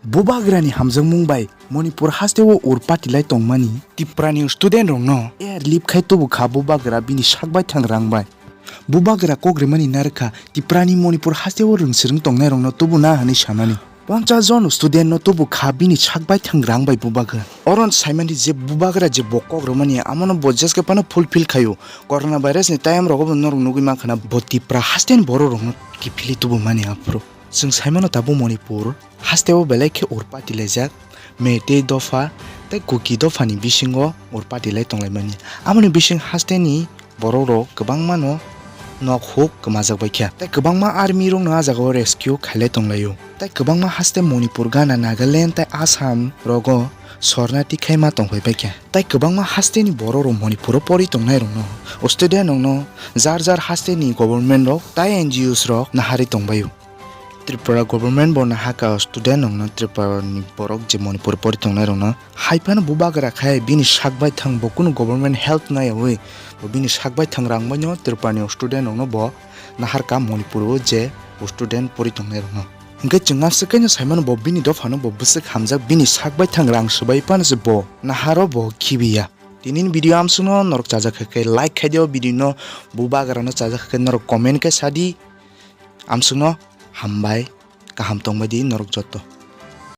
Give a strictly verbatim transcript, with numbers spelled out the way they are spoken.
Bubagrani hamjakmung bai Manipur hasteo ur party lai tongmani Tiprani student rokno air lip khai tubu kha bubagra bini sak baithang rang bai. Bubagra kok rimani narwkha Tiprani Manipur hasteo rwngsirwng tongnai rokno tubu na hwnwi sanani. Ponchas jon student no tubu kha bini sak baithang rang bai bubagra. Oron saimani je bubagra je bo kok rimani amono bo jeske phano fulfill khaio. Corona virus ni time rogo bo norok nugwi mankha na bo Tipra hasteni borok rokno kiphilwi tubu mani aphuru. Chwng saimano tabuk Manipur hasteo belai khe ur party laijak, Meitei dopha tei Kuki dophani bisingo ur party lai tonglaimani. Aboni bising hasteni borok rok kwbangma no nok huk kwmajak baikha tei kwbangma army rokno ah jagao rescue khailai tonglaio. Tei kwbangma haste Manipur, Ghana, Nagaland tei Assam rogo sorna tikhaima tongphai baikha. Tei kwbangma hasteni borok rok Manipuro pori tongnai rokno, student rokno jar jar hasteni government rok tei N G Os rok naharwi tongbaio. Tripura government bo nahaka student rokno, Tripura ni borok je Manipur pori tongnai rokno hai phano bubagra khai bini sak baithang bo kunu government help naiyawi bo bini sak baithang rang baino Tripura ni student rokno bo naharka Manipur o je student pori tongnai rokno. Hingke chwng aswk khe no saimano bo bini dophano bo bwswk hamjak bini sak baithang rang swbai phano se bo naharo bo khibiya. Tini ni video amsukno norok chajak khe like khai dio video no bubagra no chajak khe norok comment khe sadi. Amsukno hambai, kaham tongbai di norok joto.